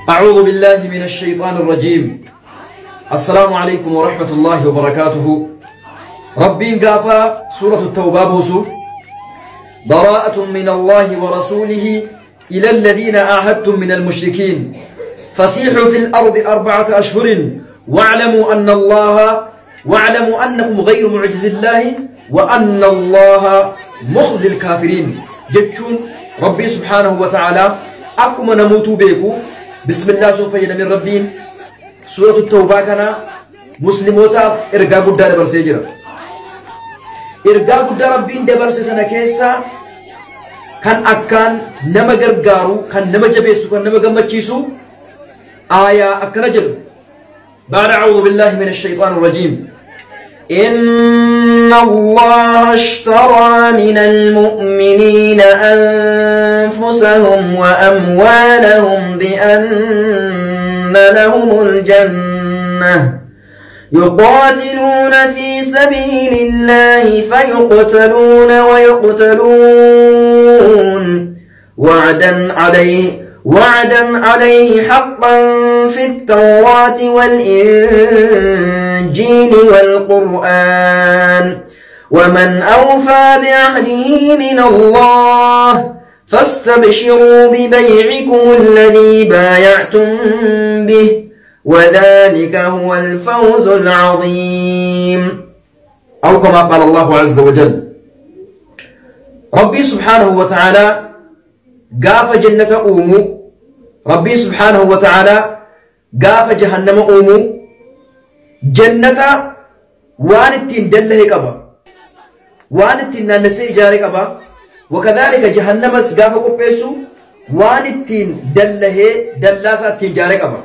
أعوذ بالله من الشيطان الرجيم. السلام عليكم ورحمة الله وبركاته. ربين قافا سورة التوبة بوسو براءة من الله ورسوله إلى الذين عاهدتم من المشركين فسيحوا في الأرض 4 أشهر واعلموا أن الله واعلموا أنكم غير معجز الله وأن الله مخزي الكافرين. جتشون ربي سبحانه وتعالى أكما نموت بيكو بسم الله سوف من ربين. سورة التوبة كان مسلموتا إرقا قد دبر سيجرا إرقا قد ربين دبر سنة كيسا كان أكان نما غرغارو كان نما جبيسو كان نما غمچيسو آية أكنجل بعد أعوذ بالله من الشيطان الرجيم. إن الله اشترى من المؤمنين أنفسهم وأموالهم بأن لهم الجنة يقاتلون في سبيل الله فيقتلون ويقتلون وعدا عليه حقا في التوراة والإنجيل والقرآن ومن أوفى بعهده من الله فاستبشروا ببيعكم الذي بايعتم به وذلك هو الفوز العظيم. أو كما قال الله عز وجل ربي سبحانه وتعالى قاف جنة أومو ربي سبحانه وتعالى قاف جهنم أومو جنة وانتين دله كبا وانتين نسي جاري كبا وكذلك جهنم قاف قبيسو وانتين دله دلاسة تنجاري كبا.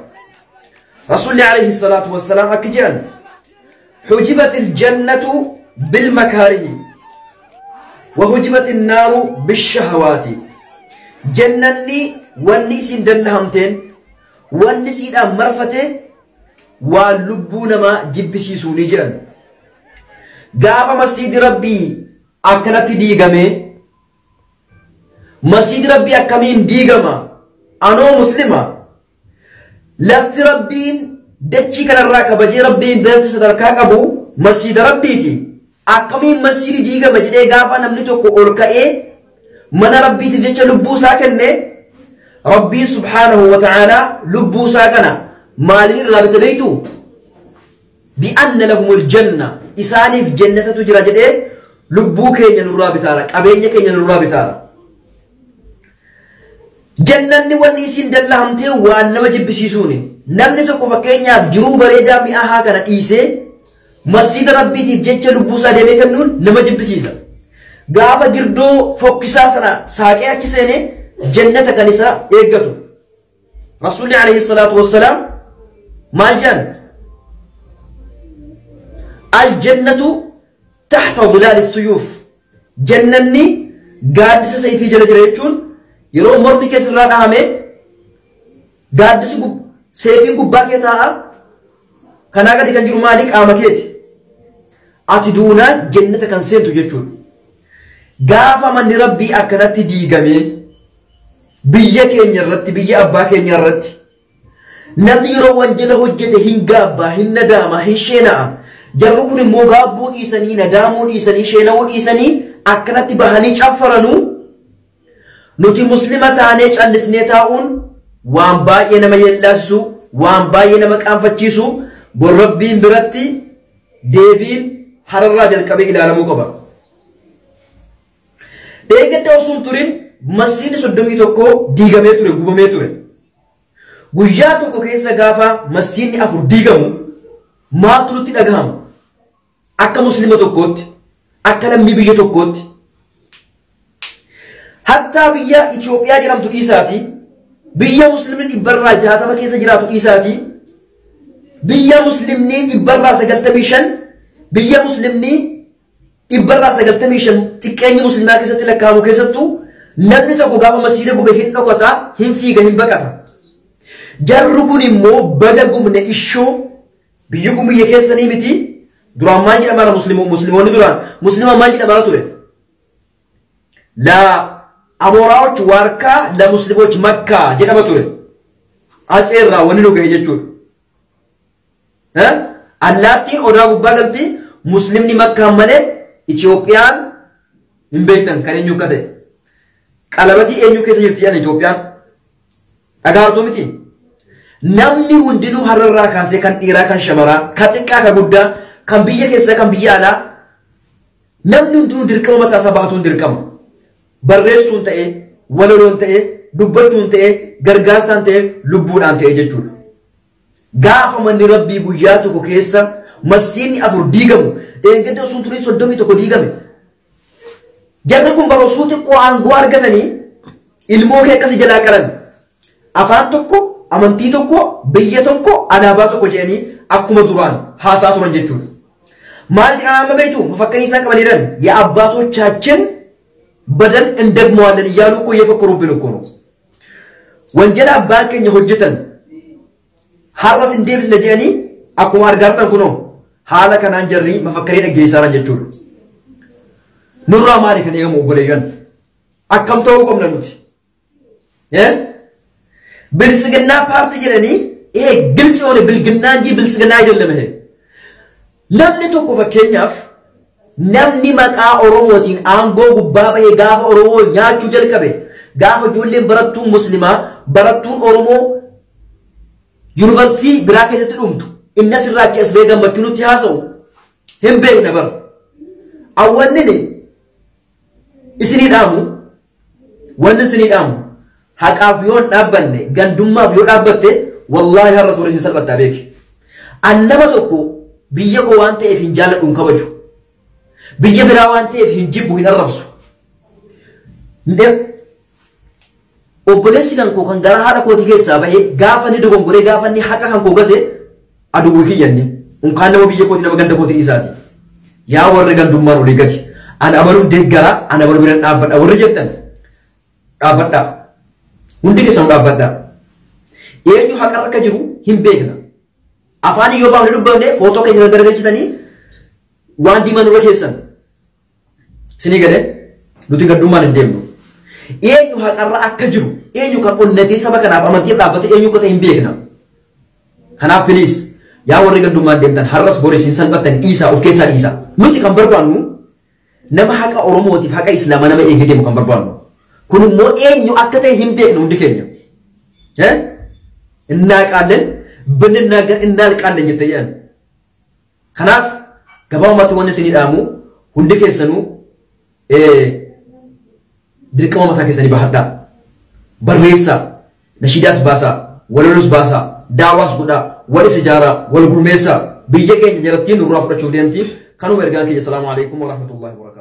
رسول الله عليه الصلاة والسلام أكجان حجبت الجنة بالمكاره وحجبت النار بالشهوات. جنني والنسين دلهمتين والنسين أمرفته واللبون ما جبسيسوني جرن قاف مسجد ربي أكنت ديغمي مسجد ربي أكمين ديغما أنا مسلمة لفت ربين دتشي كان الراكب جي ربين بلت صدركاك أبو مسجد ربيتي أكمين مسجد ديغما جدي قافا نمني توكو أولكا من ربي تجيش لبو ساكنة ربي سبحانه وتعالى لبو ساكنة مالين رابط بيتو بأن لهم الجنة إساني في جنة تجرى جدي لبو كين الرابطة أبين كين الرابطة جنة والنسين دلهم تي وأن ما جب سيسوني نمني توكو فكينيا في جروب ريدا مئة كان إيسي مسجد ربي تجيش لبو سادمي كنون نما جب سيسا gaafa girdoo fokkisaa sana saaqee achi seene jannata kan isa eeggatu. Rasuulli alayhi salaatu wassalaam maal jedhan? Aljannatu tahta dhilaali suyuuf. Jannanni gaaddisa sayfii jala jira jechuun yeroo mormi kee sirraa dhahame gaaddisi sayfiin gubbaa kee taa'a. Kanaa gadi kan jiru maali? Qaama keeti. Ati duunaan jannata kan seentu jechuudha. Gaafa manni rabbii akkanatti diigame biyya keenya irratti biyya abbaa keenya irratti namni yeroo wanjala hojjete hin gaabbaa hin nadaama hin sheena'a. Jarri kun immoo gaabbuu dhiisanii nadaamuu dhiisanii sheena'uu dhiisanii akkanatti bahanii caffaranuu nuti muslima taanee callisnee taa'uun waan baay'ee nama yellaasisu waan baay'ee nama qaanfachiisu bor rabbiin biratti deebiin hararraa jalqabee ilaalamuu qaba. Eeggadda osoo hin turin masjiidni 31 diigamee ture gubamee ture. Guyyaa tokko keessa gaafa masjiidni 4 diigamu maaltu nutti dhagahama? Akka muslima tokkootti, akka lammii biyya tokkootti. Hattaa biyya Itoophiyaa jedhamtu dhiisaati, biyya muslimni 160 keessa jiraatu dhiisaati, biyya muslimni 195, biyya muslimni 195 xiqqeenyi muslimaa keessatti lakkaa'amu keessattuu namni tokko gaafa masjiida gube hin dhokata, hin fiiga, hin baqata. Jarri kun immoo baga gubne ishoo biyyi kun biyya keessanii miti Duraan maal jedhamaara musliimoonni duraan muslima maal jedhamaara ture? ለአሞራዎች ዋርካ ለሙስሊሞች መካ jedhama ture. Atseerraa wanni nu gahe jechuudha. Allaattiin odaa gubbaa galti muslimni makkaan malee Itoophiyaan hin beektan kan eenyu akka ta'e. Qalabatii eenyu keessa jirti jedhan Itoophiyaan. Dhagaartuu miti. Namni hundinuu har'arraa kaasee kan dhiiraa kan shamaraa kan xiqqaa kan guddaa kan biyya keessaa kan biyya alaa namni hundinuu dirqama mataa isaa baatuun dirqama. Barreessuun ta'ee, walaloon ta'ee, dubbachuun ta'ee, gargaarsaan ta'ee, lubbuudhaan ta'ee jechuudha. Gaafa manni rabbii guyyaa tokko keessa masiinni 4 diigamu, dheengadda osoo hin turin 31 diigame. Jarri kun bara osoo xiqqoo aangoo argatanii ilmoo kee akkasii jalaa qalan. Afaan tokko, amantii tokko, biyya tokko, alaabaa tokko jedhanii akkuma duraan haasaa turan jechuudha. Maal jedhan amma beektu? Mafakkanii isaan qabanii jiran የአባቶቻችን በደል እንደግመዋለን እያሉ እኮ እየፈከሩብን እኮ ነው። ወንጀል abbaan keenya hojjetan har'as hin deebisne jedhanii akkuma argaartan kunoo haala kanaan jarri mafakkarii dhaggeessaa jiran jechuudha. Nurraa maali kan eegamu obboleeyyan? Akkam ta'uu qabna nuti? ብልጽግና ፓርቲ jedhanii ይሄ ግልጽ የሆነ ብልግና እንጂ ብልጽግና አይደለም። ይሄ namni tokko fakkeenyaaf namni maqaa Oromootiin aangoo gubbaa bahee gaafa Oromoo nyaachuu jalqabe gaafa ijoolleen barattuun muslimaa barattuun Oromoo yuunivarsiitii biraa keessatti dhumtu inni asirraa achi as bahee gammachuu nutti haasa'u hin beekne bara. Awwanni isinii dhaamu wanni isinii dhaamu haqaaf yoo hin dhaabbanne gandummaaf yoo dhaabbatte wallaahi har'as warri isin salphattaa beeki. An nama tokko biyya koo waan ta'eef hin jaalladhu hin kabaju. Biyya biraa waan ta'eef hin jibbu hin arrabsu. Obboleessi kan koo kan gara haadha kootii keessaa bahee gaafa inni dogongoree gaafa inni haqa kan koo gate aduwwi kiyyanni. Unkaan nama biyya kootii nama ganda kootii isaati. Yaa warri gandummaan olii gadi. An abaluun deeggaraa an abaluu biraan dhaabbadha warri jettan dhaabbadhaa. Hundi keessanuu dhaabbadhaa. Eenyu haqarra akka jiru hin beekna. Afaan yoo baafne dubbafne footoo keenya garagalchitanii waan diimaa nurra keessan. Isinii galee nuti gandummaan hin deemnu. Eenyu haqarra akka jiru eenyu kan onnatee saba kanaaf amantiif dhaabbate eenyu akka ta'e hin beekna. Kanaaf piliis yaa warri gandummaan deemtan har'as boris hin salphattan dhiisaa of keessaa dhiisaa. Nuti kan barbaannu nama haqa Oromootiif haqa Islaamaa nama eegee deemu kan barbaannu. Kun immoo eenyu akka ta'e hin beeknu hundi keenya. እናውቃለን ብንናገር እናልቃለን jettee jedhan. Kanaaf gabaabumatti wanni isinii dhaamu hundi keessanuu dirqama mataa keessanii bahadhaa. Barreessaa, nashiidaas baasaa, walalus baasaa, daawaas godhaa, walis ijaaraa, wal gurmeessaa. Biyya keenya jalattiin nurraa fudhachuuf deemti. Kanuma ergaan kiyya. Salaamu alaikum wa rahmatullahi wa barakatuh.